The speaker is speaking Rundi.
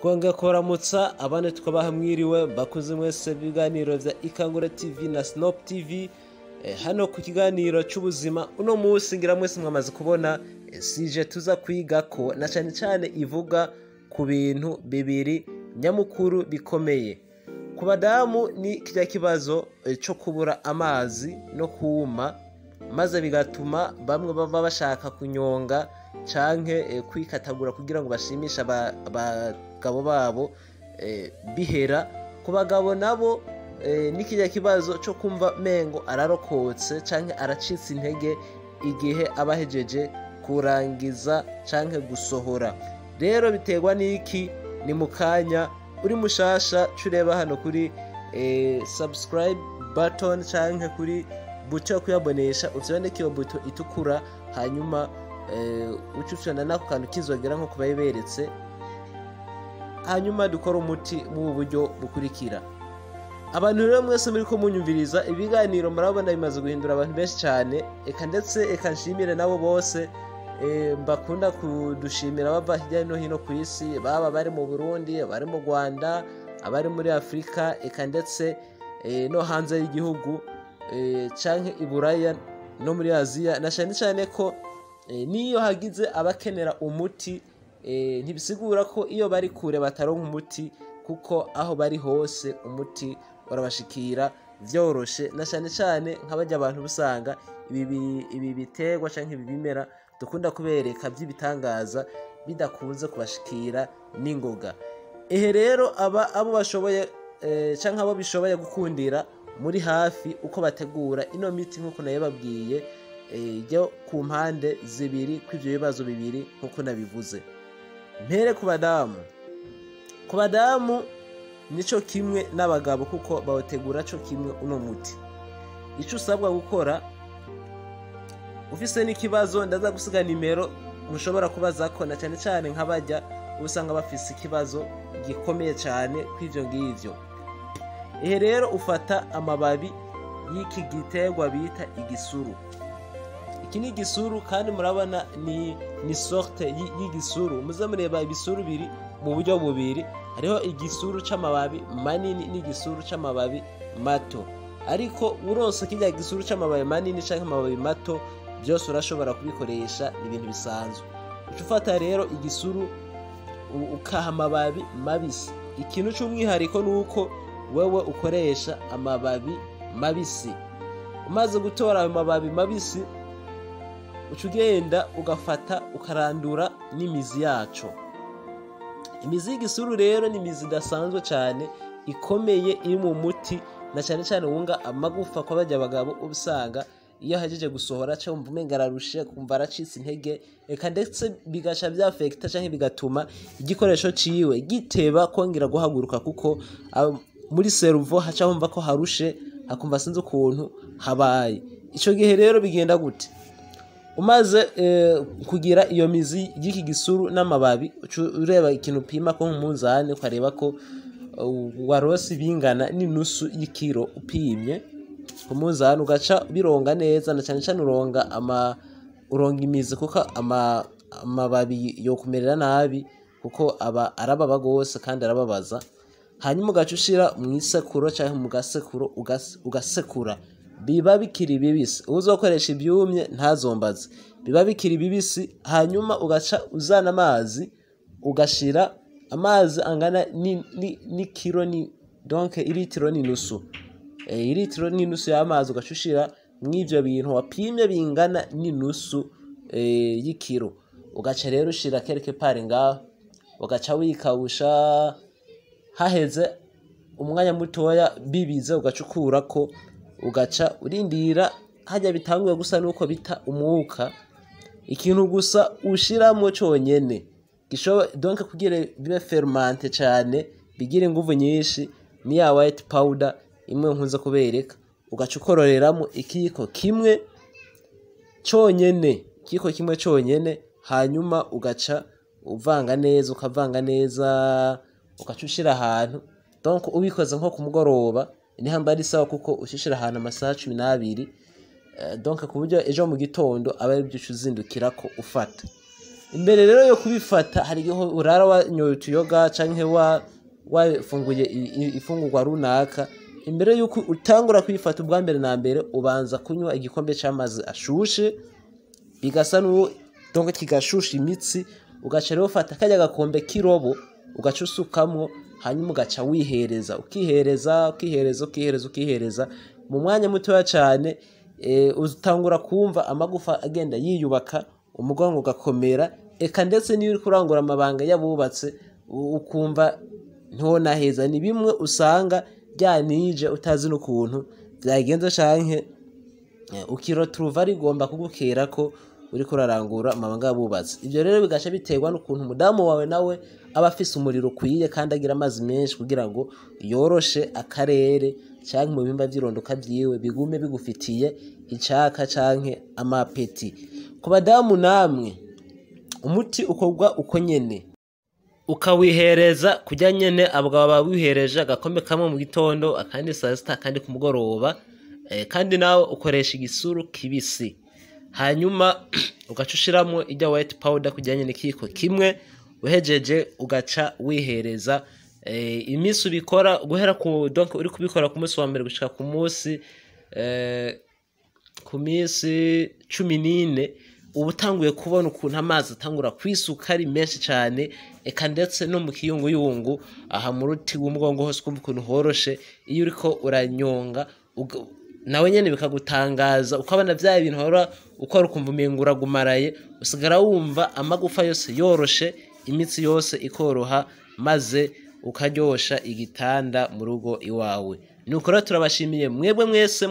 Twongeye kubaramutsa, abandi tukabaha mwiriwe, bakuze mwese ibiganiro vya Ikangura TV na Snop TV. Hano ku kiganiro c'ubuzima uno munsi, ngira mwese mwamaze kubona sujet tuza kwigako, na cane cane ivuga ku bintu bibiri nyamukuru bikomeye. Ku badamu ni kirya kibazo co kubura amazi no kuma, maze bigatuma bamwe baba bashaka kunyonga canke kwikatagura kugira ngo bashimishe abagabo babo, bihera. Ku bagabo nabo ni kirya kibazo co kumva mengo ararokotse canke aracitse intege igihe aba ahejeje kurangiza canke gusohora. Rero biterwa n'iki? Ni mu kanya. Uri mushasha, cureba hano kuri subscribe button canke kuri buto yo kuyabonesha, ufyondeke iyo buto itukura, hanyuma uce ufyonda n'ako kantu k'inzogera nko kubayiberetse, hanyuma dukora umuti mu buryo bukurikira. Abantu rero mwese muri ko munyumviriza ibiganiro, murabona bimaze guhindura abantu benshi cyane. Eka ndetse eka nshimire nabo bose bakunda kudushimira bava hirya no hino ku isi, baba bari mu Burundi, abari mu Rwanda, abari muri Afurika, eka ndetse no hanze y'igihugu canke i Buraya no muri Aziya, na cyane cyane ko niyo hagize abakenera umuti, ntibisigura ko iyo bari kure bataronka umuti, kuko aho bari hose umuti urabashikira vyoroshe, na cyane cyane nk'abajya abantu usanga ibi biterwa canke ibi bimera dukunda kubereka by'ibitangaza bidakunze kubashikira n'ingoga. Ehe rero, aba abo bashoboye canke abo bishoboye gukundira muri hafi uko bategura ino miti nk'uko nabibabwiye, yo ku mpande zibiri kw'ivyo bibazo bibiri nk'uko nabivuze. Mpere ku badamu. Ku badamu nico kimwe n'abagabo, kuko bawutegura co kimwe uno muti. Ico usabwa gukora, ufise n'ikibazo ndaza gusiga nimero mushobora kubazako, na cyane cyane nk'abajya usanga bafise ikibazo gikomeye cyane kw'ivyo ngivyo. Ehe rero, ufata amababi y'iki giterwa bita igisuru. Iki ni igisuru, kandi murabona ni sorte y'igisuru. Muze mureba, ibisuru biri mu buryo bubiri: hariho igisuru c'amababi manini n'igisuru c'amababi mato. Ariko uronse kirya gisuru c'amababi manini canke amababi mato, byose urashobora kubikoresha, ni ibintu bisanzwe. Uca ufata rero igisuru, ukaha amababi mabisi. Ikintu c'umwihariko ni uko wewe ukoresha amababi mabisi. Umaze gutora ayo mababi mabisi, uca ugenda ugafata ukarandura n'imizi yaco. Imizi y'igisuru rero ni imizi idasanzwe cyane, ikomeye, iri mu muti, na cyane cyane wunga amagufa kwa bajya abagabo uba usanga iyo ahejeje gusohora aca wumva umenga ararushe, kumva aracitse intege, eka ndetse bigaca byafekita canke bigatuma igikoresho ciwe giteba kongera guhaguruka, kuko muri cerveau haca humva ko harushe, hakumva sinzi ukuntu habaye. Ico gihe rero bigenda gute? Umaze kugira iyo mizi y'iki gisuru n'amababi, uca ureba ikintu upima ko nk'umunzani, ukareba ko warose bingana n'inusu y'ikiro upimye ku munzani, ugaca bironga neza, na cyane cyane uronga ama uronga imizi, kuko amababi yo kumerera nabi, kuko aba arababa gose kandi arababaza. Hanyuma ugaca ushira mu isekuro canke mu gasekuro, ugasekura. Biba bikiri bibisi. Uzokoresha ibyumye ntazombaze, biba bikiri bibisi. Hanyuma ugaca uzana amazi, ugashira amazi angana n'ikiro, ni donc iritiro n'inusu, iritiro n'inusu y'amazi, ugaca ushira mw'ivyo bintu wapimye bingana n'inusu y'ikiro. Ugaca rero ushira quelque part ngaho, ugaca wikawusha. Haheze umwanya mutoya bibize, ugaca ukurako, ugaca urindira hajya bitanguye gusa nuko bita umwuka. Ikintu gusa ushiramwo conyene donc kugira bibe fermenté cane, bigire inguvu nyinshi, ni ya white powder imwe nkunze kubereka. Ugaca ukororeramo ikiyiko kimwe conyene, ikiyiko kimwe conyene. Hanyuma ugaca uvanga neza, ukavanga neza, ugaca ushira ahantu. Donc ubikoze nko ku mugoroba niho ari sawa, kuko ushishira ahantu amasaha 12, donc ku buryo ejo mu gitondo aba ari byo uca uzindukirako ufata. Imbere rero yo kubifata, hari igihe urara wanyoye utuyoga canke wafunguye ifungurwa runaka. Imbere yuko utangura kuyifata, ubwa mbere na mbere ubanza kunywa igikombe c'amazi ashushe, bigasa n'uwo, donc kigashusha imitsi. Ugaca rero ufata karya gakombe k'irobo, ugaca usukamwo, hanyuma ugaca wihereza, ukihereza, ukihereza, ukihereza, ukihereza. Mu mwanya mutoya cane utangura kumva amagufa agenda yiyubaka, umugongo ugakomera, eka ndetse n'iyo uriko urangura amabanga y'abubatse ukumva ntonaheza. Ni bimwe usanga ryanije utazi n'ukuntu vyagenze, canke ukiroturuva rigomba kugukera ko uriko urarangura amabanga y'abubatsi. Ivyo rero bigaca biterwa n'ukuntu umudamu wawe nawe aba afise umuriro ukwiye kandi agira amazi menshi kugira ngo yoroshe akarere canke mu bihimba vy'irondoka vyiwe bigume bigufitiye icaka canke amapeti. Ku badamu namwe, umuti ukorwa uko nyene, ukawihereza kurya nyene abagabo bawihereje, agakombe kamwe mu gitondo, akandi saa sita, akandi ku mugoroba. Kandi nawe ukoresha igisuru kibisi, hanyuma ugaca ushiramwo irya white powder kurya nyene, ikiyiko kimwe. Uhejeje ugaca wihereza. Iminsi ubikora guhera ku, donc uri kubikora ku munsi wa mbere gushika ku munsi ku minsi 14, uba utanguye kubona ukuntu amazi atangura kwisuka ari menshi cyane, eka ndetse no mu kiyunguyungu aha mu ruti rw'umugongo hose ukumva ukuntu horoshe. Iyo uriko uranyonga nawe nyene bikagutangaza, ukabona vya bintu wahora ukora ukumva umengo uragumaraye, usigara wumva amagufa yose yoroshe, imitsi yose ikoroha, maze ukaryosha igitanda mu rugo iwawe. Nuko rero turabashimiye mwebwe mwese.